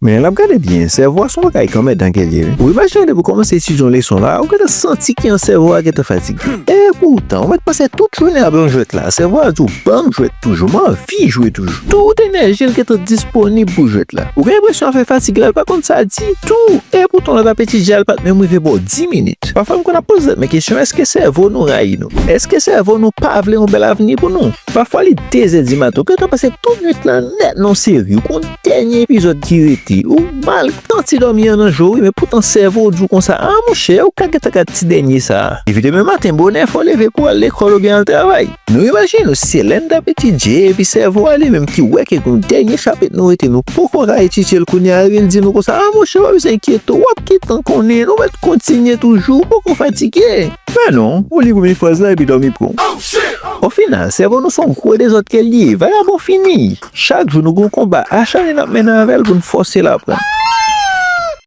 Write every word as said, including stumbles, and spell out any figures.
Men lè n ap gade byen, sèvo a se yon bagay ki anmèdan ke l ye, wi. Ou imajine w depi w kòmanse etidye yon leson la, ou gentan santi ke sèvo a gentan fatige. E poutan, ou mèt pase tout jounen ap yon jwèt la. Sèvo a di w, "Ban m jwèt toujou, m anvi jwe toujou." Tout enèji l gentan disponib pou jwèt la. Ou gen enpresyon afè fatig la, l pa konn sa ditou. E poutan, lè l ap etidye a, l pa t menm rive ba w dis minit. Pafwa, m konn ap poze tèt mwen kesyon, èske sèvo nou rayi nou? Èske sèvo nou pa vle yon bèl avni pou nou? Pafwa, li de zè di maten, ou gentan pase tout nwit lan nèt nan yon seri, ou gon dènye epizòd ki rete, ou mal santi dòmi an nan je w, wi, men poutan sèvo w di w konsa, a monchè, ou ka gentan gad ti dènye sa a. Epi demen maten, bonè, fò w leve pou w al lekòl oubyen al travay. Nou imajine nou, se lè n t ap etidye, epi sèvo a li menm ki wè ke gon dènye chapit nou rete, nou poko ka etidye l kounye a, epi l di nou konsa, a monchè, pa bezwen enkyete w, w ap gentan konnen, nou mèt kontinye toujou, ou poko fatige. Men non, ou li premye fraz la epi dòmi pran w. O final, sèvo nou se yon gwo dezòd ke l ye, vagabon fini. Chak jou nou gen yon konba acharne n ap mennen avè l pou n fòse l aprann.